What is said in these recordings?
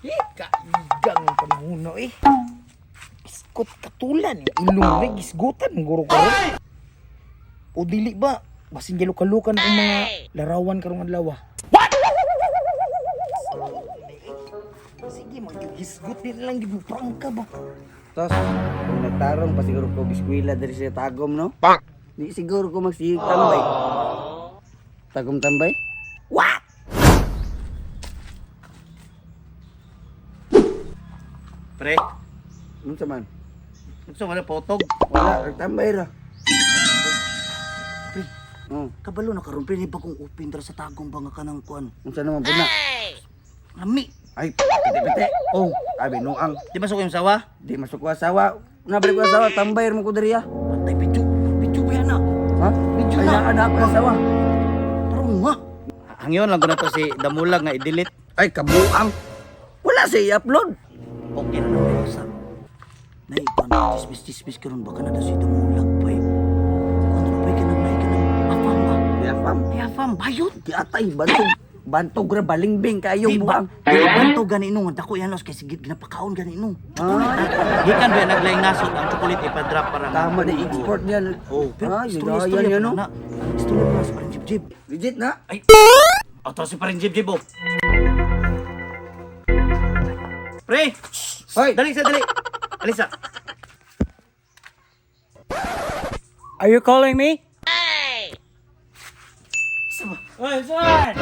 Eh, kaigang ang panahon na eh. Iskot katulan eh. Ilong na, gisgutan. Guro ka ron. O dili ba? Basin gilukalukan ang mga larawan karong adlaw. What? Sige, maghisgot din lang gid mo prangka ba? Tos, kung nagtarong pa siguro ko eskwela diri sa Tagum, no? Di siguro ko magsigig tambay. Tagum tambay? What? Pre, Unsa man? gusto mo na potog? Wala, nagtambay ra. Pre, Oh, kabalo na karon pre, ni bagong open dara sa Tagum ba nga kanang kuan. unsa naman pud na? Lami. Ay, piti-piti. Oh, Ay, binuang. di masuk yung sawa? Di masuk ko asawa. Nabalik ko asawa, tambay ra mo ko diri ah. Patay bidyo. Bidyo ba na? Ha? Medyo Ay, na. naa na ako asawa. Tarong nga. Hangyon lang ko na to si Damulag nga i-delete. Ay, kabuang. Wala siya i-upload. Okay na na sa. Nay, kuan chismis-chismis karon baka na daw si Damulag pa eh. Kuan na pa kanang nay kanang afam ba? Di afam. Ay afam bayot. Di atay, bantog. Bantog ra balingbing kayong Di ba? buang. Di ba gani no nga dako yan los kay sigit ginapakaon gani no. Ah, Gikan ba naglaing nasod ang chocolate ipa-drop para tama na export niyan. Oh, pero Ah, istorya, yun istorya yan, pa no? na. Istorya pa na sa paring jib-jib. Legit na. Ay! Ato si paring jib-jib, oh. Pre! Hoy! Dali sa, dali! Alisa! Are you calling me? Isa ba? Oy, Suan!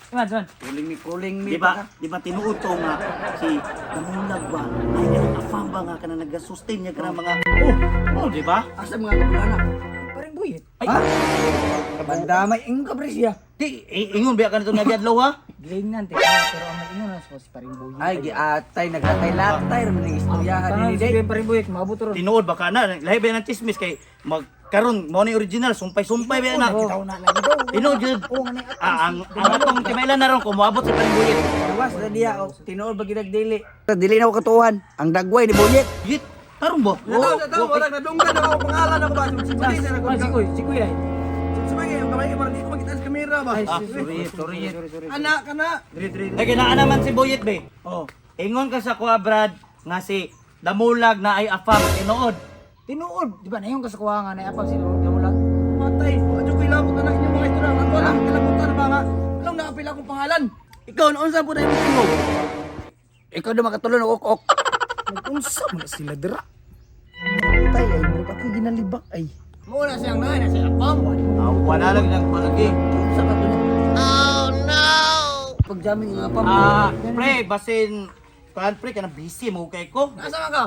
Suan, Suan. Calling me, calling me. Di ba tinuod to nga si Damulag ba? Ay, nga afam ba nga ka na nag-sustain niya ka na mga... Oh, oh, di ba? Asa mga kapulana? Parang buyit. Ay, Ha? Bandamay, ingon ka pre siya. di, ingon biya ka na itong nagiadlaw, ha? Giling nan teka, pero ang nag-ingon na si paring buyit. Ay, giatay, naglatay-latay, raman ang istoryahan Tangan ni si Day. paring buyit, maabot ron. Tinuod ba ka na? Lahi ba ng chismis kay magkaron mo ni original, sumpay-sumpay ba na? Kita na lagi daw. Tinuod yun. Oo, nga na Ah, ang atong timailan na ron, kung moabot sa paring buyit. Gawas na diya, oh, tinuod ba ginagdili? Dili na ako katuhan. Ang dagway ni Boyet. Yit, tarong ba? Nataw, nataw, wala nadunggan ako pangalan ako ba? Sige, Suan, si Kuy, si Kuy ay. Sige, yung kamay para di ko makita sa kamera ba? Ah, sorry, sorry. Anak, anak. Ay, kinaan naman si Boyet, be. Oh. Ingon ka sa kuha, Brad, nga si Damulag na ay afam, tinuod. Tinuod, di ba na yung kasakuha nga na apag si Damulag. Matay, adyo ko ilabot na inyong mga istorya. Ako lang kalabutan ba nga? Anong naapil akong pangalan? Ikaw, naunsa po na imong tingog? Ikaw na makatulon og ok-ok. Nag-unsa man na sila dira. Tay ay murag ako ginalibak ay. Mo na siyang naay na siya apam. Ah, wala lang nang palagi. Unsa ka to? Oh no! Pag jamming nga pa. Ah, pre, basin, kuhan pre, kanang busy mo kay ko. Asa man ka?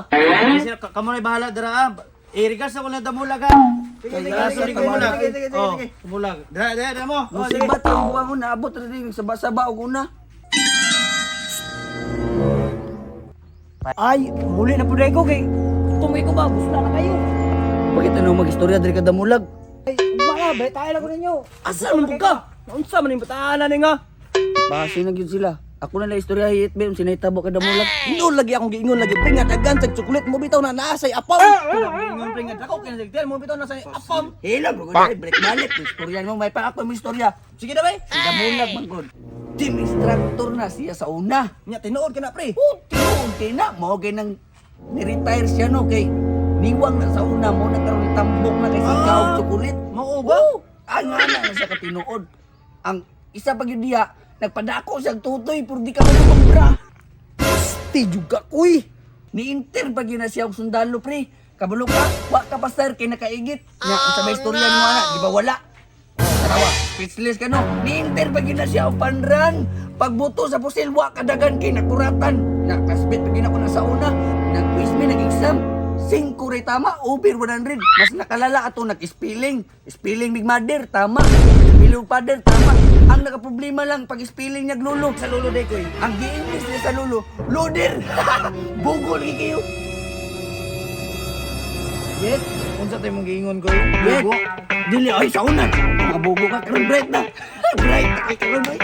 Busy na, kamo na bahala dira ah. Eh, regards ako na Damulag ah. Sige, sige, Ah, sige, sorry, sige, Damulag. sige, sige, sige, Oh, sige. Damulag. Dira, dira, dira mo. Oh, sige. Musibat ang buwang mo naabot ra din saba-saba og una. Ay, muli na po dahil ko kay tumay ko ba? Gusto na kayo. Bakit ano magistorya diri ka Damulag? Ay, baka, balik tayo lang ko ninyo. Asa man pud ka? Naunsa man yung bataan ni nga? Base na gyud sila. Ako na lang istorya hit be unsa nahitabo kay Damulag. Ingon lagi akong giingon lagi pre nga dagan sa chocolate mo bitaw na naa say apam. Ingon pre nga dako kay nagtel mo bitaw na say apam. Hila bro, balik balik istorya mo may pa ako mo istorya. Sige na bay. Si Damulag man gud. Team instructor na siya sa una. Nya tinuod ka na pre. Oh, tinuod kay na mo kay nang ni-retire siya no kay niwang na sa una mo nagkaroon ni tambok na kay sikaw Ah. chocolate. Mao ba? Oh, ang nga na sa katinuod. Ang isa pa gyud diha nagpadako siya og tutoy pero di ka bra. Pasti juga kuy. Ni-enter pa gyud na siya og sundalo pre. Kabalo ka, wa ka pa sir kay nakaigit. Nya oh, sa may istorya nimo ana, di ba wala? Oh, tanawa, speechless ka no. Ni-enter pa gyud na siya og panran. Pagbuto sa pusil wa kadagan kay nakuratan. Na classmate pa gyud ako na sa una. Nag-quiz mi nag-exam. 5 ray tama, over 100. Mas nakalala ato nag-spelling. Spelling big mother, tama. Spelling father, tama. Ang nakaproblema lang pag spelling niya lulo. Sa lulo day koy. Ang gi-English niya sa lulo, loader. Bugol gi kayo. Yet, unsa tay mong giingon ko? Yet. Dili ay sa una. Mga bugo ka karon bright na. Bright na kay karon oy.